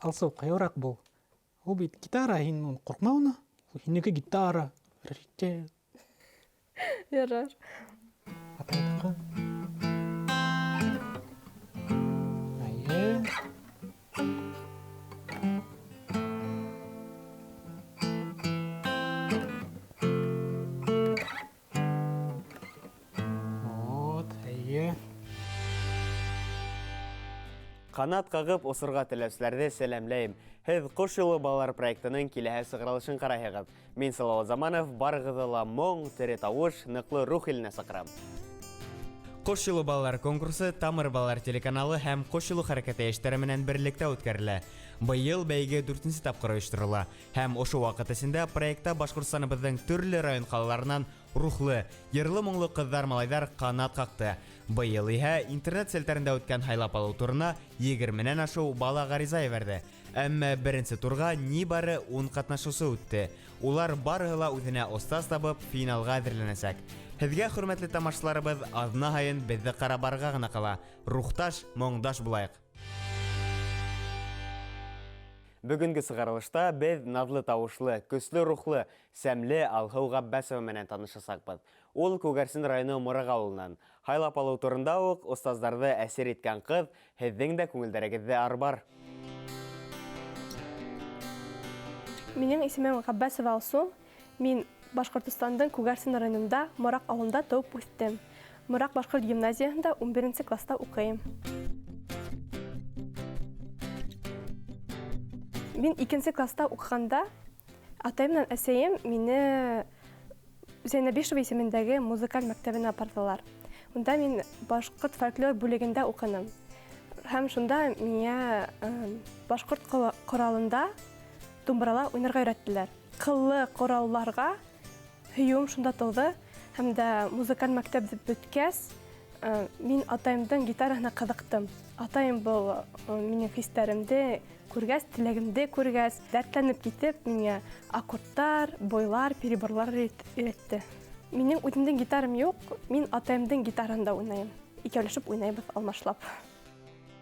Алсыу, ҡыйыуыраҡ бул. Ул бит гитара, һин ҡурҡма уны. Һинеке гитара. Раритет. Ярар. Атайҙыҡы. Эйе. Вот, эйе. Ҡанат ҡағып осорға теләүселәрҙе сәләмләйем. Һеҙ Ҡош юлы балалар проектының киләһе сығарылышын ҡарайһығыҙ. Мин Салауат Заманов, барығыҙҙы ла моң, тере тауыш, ныҡлы рух иленә саҡырам. Ҡош юлы балалар конкурсы Тамыр балалар телеканалы һәм Ҡош юлы хәрәкәте йәштәре менән берлектә үткәрелә. Быйыл бәйге 4-нсе тапҡыр ойошторола һәм ошо ваҡыт эсендә проектта Башҡортостаныбыҙҙың төрлө район ҡалаларынан рухлы, йырлы-моңло ҡыҙҙар-малайҙар ҡанат ҡаҡты. Быйыл иһә интернет селтәрендә үткән һайлап алыу турына 20-нән ашыу бала ғариза ебәрҙе. Әммә беренсе турға ни бары 10 ҡатнашыусы үтте. Улар барыһы ла үҙенә остаз табып, финалға әҙерләнәсәк. Һеҙгә, хөрмәтле тамашасыларыбыҙ, аҙна һайын беҙҙе ҡарап барырға ғына ҡала. Рухташ, моңдаш булайыҡ. Бөгөнгө сығарылышта беҙ наҙлы тауышлы, көслө рухлы, сәмле Алһыу Ғәббәсова менән танышасаҡбыҙ. Ул Күгәрсен районы Мораҡ ауылынан. Һайлап алыу турында уҡ остаздарҙы әсир иткән ҡыҙ һеҙҙең дә күңелдәрегеҙҙе арбар. Минең исемем Ғәббәсова Алсу. Мин Башҡортостандың Күгәрсен районында Мораҡ ауылында тыуып үҫтем. Мораҡ башҡорт гимназияһында 11 класста уҡыйым. Мин 2 класста уҡығанда атайым менән әсәйем мине Зәйнәбишева исемендәге музыкаль мәктәбенә апарҙылар. Унда мин башҡорт фольклор бүлегендә уҡыным. Һәм шунда миңә башҡорт ҡоралында думбырала уйнарға өйрәттеләр. Ҡыллы ҡоралларға һөйөүем шунда тыуҙы. Һәм дә музыкаль мәктәп бөткәс, мин атайымдың гитараһына ҡыҙыҡтым. Атайым был минең хистәремде күргәс, теләгемде күргәс, дәртләнеп китеп, миңә аккордтар, бойлар, переборлар өйрәтте. Минең үҙемдең гитарам юҡ, мин атайымдың гитараһында уйнайым. Икәүләшеп уйнайбыҙ алмашлап.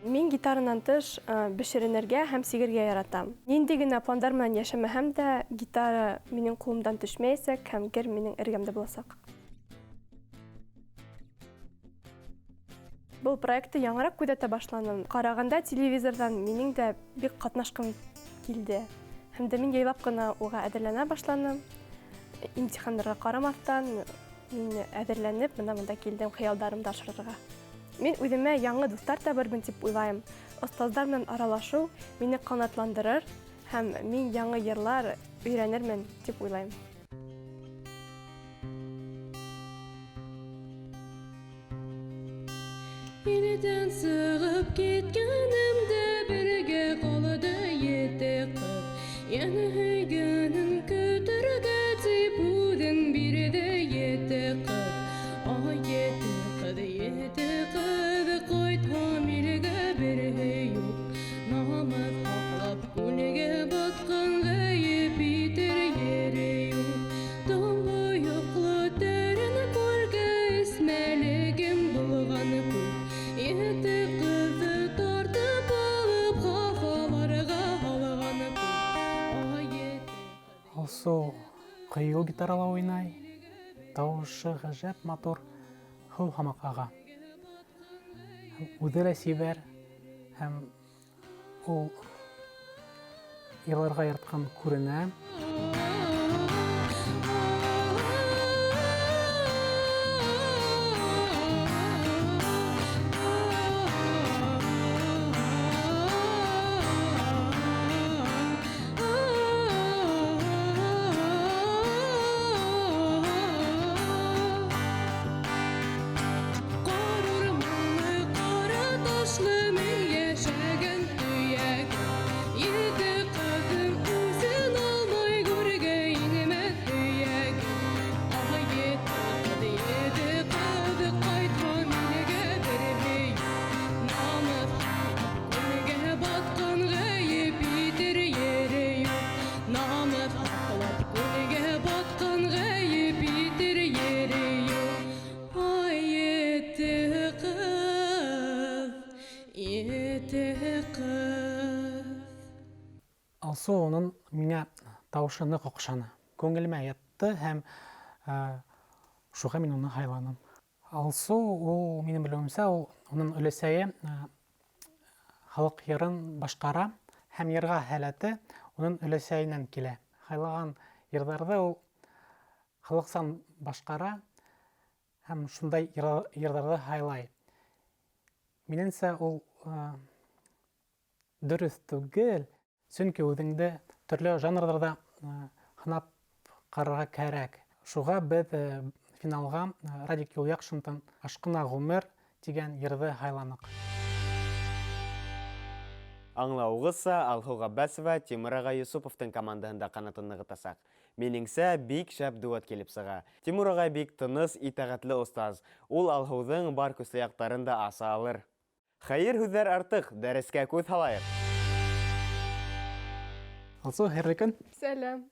Мин гитаранан тыш бешеренергә һәм сигергә яратам. Ниндәй генә пландар менән йәшәмәһәм дә, гитара минең ҡулымдан төшмәйәсәк һәм гел минең эргәмдә буласаҡ. Был проектты яңыраҡ күҙәтә башланым. Ҡарағанда телевизорҙан минең дә бик ҡатнашҡым килде. Һәм дә мин яйлап ҡына уға әҙерләнә башланым. Имтихандарға ҡарамаҫтан мин әҙерләнеп, бына бында килдем хыялдарымды ашырырға. Мин үҙемә яңы дуҫтар табырмын тип уйлайым. Остаздар менән аралашыу мине ҡанатландырыр һәм мин яңы йырлар өйрәнермен тип уйлайым. Илдән сығып киткәнемдә бергә ҡалды ете ҡыҙ. Йәнә һөйгәнен көтөргә тип үҙен бирҙе ете ҡыҙ. Ай, ете ҡыҙ, ете ҡыҙ, ҡайтһам илгә береһе юҡ. Намыҫ һаҡлап күлгә батҡан ғәйеп итер ере юҡ. Томбойоҡло тәрән күлгә эсмәлегем булған күл. Ете ҡыҙҙы тартып алып хафаларға һалған күл. Ай, ете ҡыҙ. Алсыу ҡыйыу гитарала уйнай, тауышы ғәжәп матур, һыу һамаҡ аға. Үҙе лә сибәр һәм ул иларға яратҡан күренә. Алһыуының миңә тауышы ныҡ оҡшаны. Күңелемә ятты һәм шуға мин уны һайланым. Алсу, ул, минең белеүемсә, ул уның өләсәйе халыҡ йырын башҡара һәм йырға һәләте уның өләсәйенән килә. Һайлаған йырҙарҙы ул халыҡсан башҡара һәм шундай йырҙарҙы һайлай. Минеңсә, ул дөрөҫ түгел, сөнки үҙеңде төрлө жанрҙарҙа һынап ҡарарға кәрәк. Шуға беҙ финалға Радик Юлъяҡшиндың «Ашҡына ғүмер» тигән йырҙы һайланыҡ. Аңлауығыҙса, Алһыу Ғәббәсова Тимур ағай Йосоповтың командаһында ҡанатын нығытасаҡ. Минеңсә, бик шәп дуэт килеп сыға. Тимур ағай бик тыныс, итәғәтле остаз. Ул Алһыуҙың бар көслө яҡтарын да аса алыр. Хәйер, һүҙҙәр артыҡ, дәрескә күҙ һалайыҡ. Алсыу, хәйерле көн. Сәләм.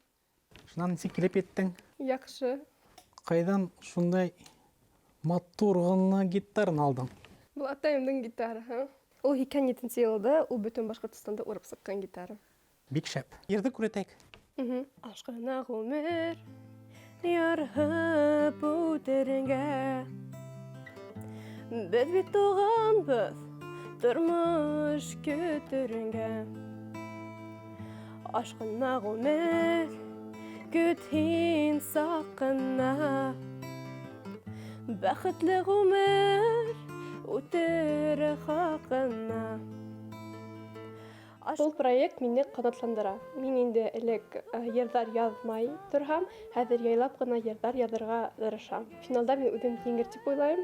Шунан нисек килеп еттең? Яҡшы. Ҡайҙан шундай матур ғына гитараны алдың? Был атайымдың гитараһы. Ул 87 йылда ул бөтөн Башҡортостанды урап сыҡҡан гитара. Бик шәп. Йырҙы күрәтәйек. Ашҡына ғүмер ярһып үтергә. Беҙ бит туғанбыҙ тормош көтөргә. Ашҡына ғүмер көт һин саҡ ҡына. Бәхетле ғүмер үтер хаҡына. Был проект мине ҡанатландыра. Мин инде элек йырҙар яҙмай торһам, хәҙер яйлап ҡына йырҙар яҙырға тырышам. Финалда мин үҙем еңер тип уйлайым,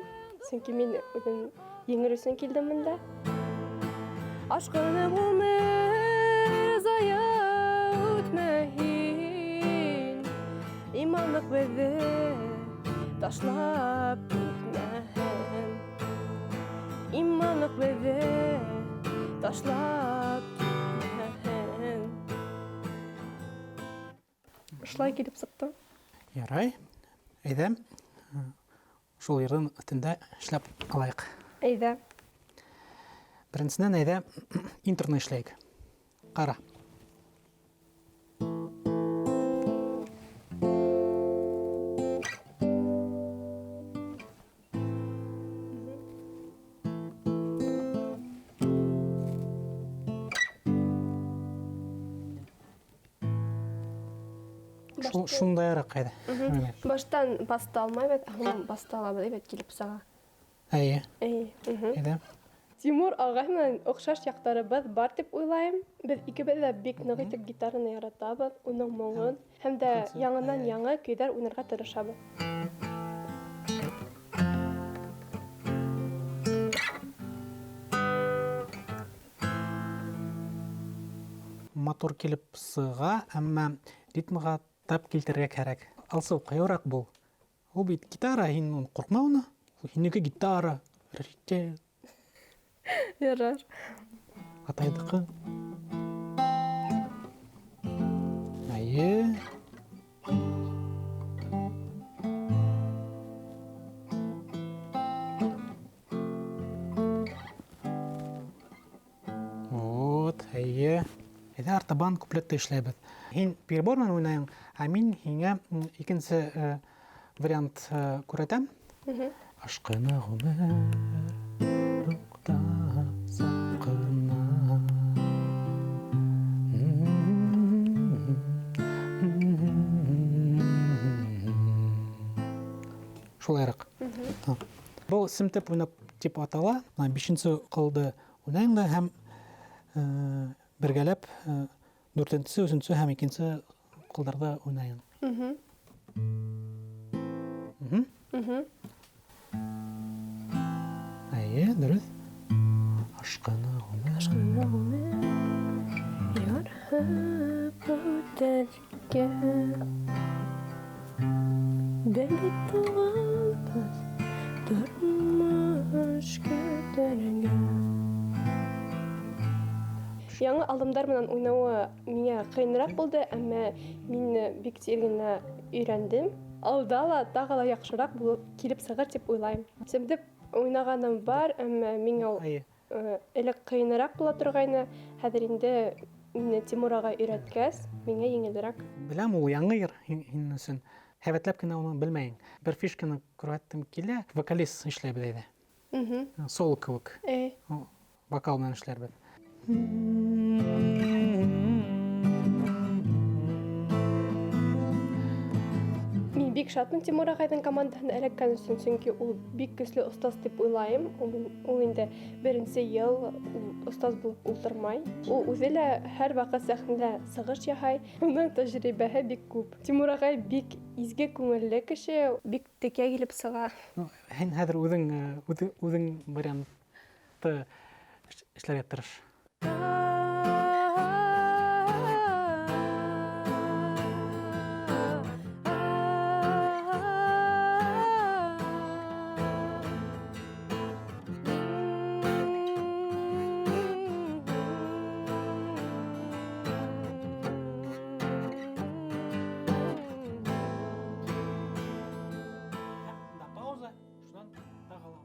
сөнки мин үҙем еңер өсөн килдем бында. Ашҡынып ғүмер зая үтмәһен, иманлыҡ беҙҙе ташлап китмәһен. Иманлыҡ беҙҙе ташлап китмәһен. Шулай килеп сыҡты. Ярай, әйҙә, шул йырҙың өҫтөндә эшләп алайыҡ. Әйҙә. Беренсенән, әйҙә, интроны эшләйек. Ҡара. Шундайыраҡ әйҙә. Баштан баста алмайбыҙ, ә һуң баста алабыҙ, әйбәт килеп сыға. Әйе. Әйе. Әйҙә. Тимур ағай менән оҡшаш яҡтарыбыҙ бар тип уйлайым. Беҙ икебеҙ ҙә бик ныҡ итеп гитараны яратабыҙ, уның моңон һәм дә яңынан яңы көйҙәр уйнарға тырышабыҙ. Матур килеп сыға, әммә ритмға тап килтерергә кәрәк. Алсыу, ҡыйыуыраҡ бул. Ул бит гитара, һин ҡурҡма уны. Һинеке гитара, раритет. Ярар. Атайҙыҡы. Әйе. Вот, әйе. Әйҙә, артабан куплетты эшләйбеҙ. Һин перебор менән уйнайың, ә мин һиңә икенсе вариант күрһәтәм. Ашҡына ғүмер туҡта саҡ ҡына. Шулайыраҡ. Был семтеп уйнап тип атала. Бына бишенсе ҡылды уйнайың да һәм бергәләп дүртенсе, өсөнсө һәм икенсе ҡылдарҙы уйнайың. Әйе, дөрөҫ. Ашҡына ғүмер. Ашҡына ғүмер ярһып үтергә. Беҙ бит туғанбыҙ тормош көтөргә. Яңы алымдар менән уйнауы миңә ҡыйыныраҡ булды, әммә мин бик тиҙ генә өйрәндем. Алда ла тағы ла яҡшыраҡ булып килеп сығыр тип уйлайым. Семтеп уйнағаным бар, әммә миңә ул, элек ҡыйыныраҡ була торғайны, хәҙер инде Мине Тимур ағай өйрәткәс, миңә еңелерәк. Беләм, ул яңы йыр һинең өсөн. Һәйбәтләп кенә уны белмәйең. Бер фишканы күрһәттем килә. Вокалист эшләйбеҙ әйҙә. Соло кеүек. Вокал менән эшләрбеҙ. Мин бик шатмын Тимур ағайҙың командаһына эләккән өсөн, сөнки ул бик көслө остаз тип уйлайым. Ул инде беренсе йыл ул остаз булып ултырмай. Ул үҙе лә һәр ваҡыт сәхнәлә сығыш яһай. Уның тәжрибәһе бик күп. Тимур ағай бик изге күңелле кеше, бик текә килеп сыға. Ну, һин хәҙер үҙең вариантты эшләргә тырыш. Пауза, шунан тағы ла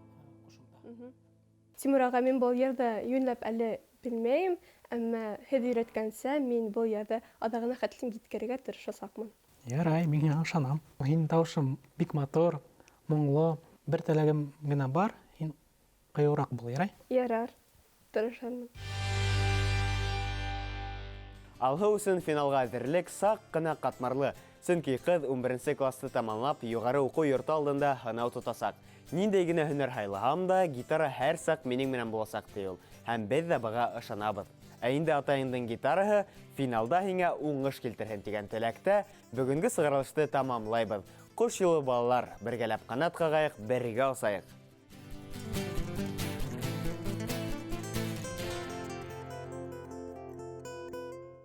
ҡушымта. Тимур ағай, мин был йырҙы йүнләп әле белмәйем, әммә һеҙ өйрәткәнсә, мин был йырҙы аҙағына хәтлем еткерергә тырышасаҡмын. Ярай, мин һиңә ышанам. Һинең тауышың бик матур, моңло. Бер теләгем генә бар, һин ҡыйыуыраҡ бул, ярай? Ярар, тырышырмын. Алһыу өсөн финалға әҙерлек саҡ ҡына ҡатмарлы. Сөнки ҡыҙ ун беренсе класты тамамлап, юғары уҡыу йорто алдында һынау тотасаҡ. Ниндәй генә һөнәр һайлаһам да, гитара һәр саҡ минең менән буласаҡ, ти ул. Һәм беҙ ҙә быға ышанабыҙ. Ә инде атайыңдың гитараһы финалда һиңә уңыш килтерһен тигән теләктә бөгөнгө сығарылышты тамамлайбыҙ. Ҡош юлы балалар, бергәләп ҡанат ҡағайыҡ, бергә осайыҡ.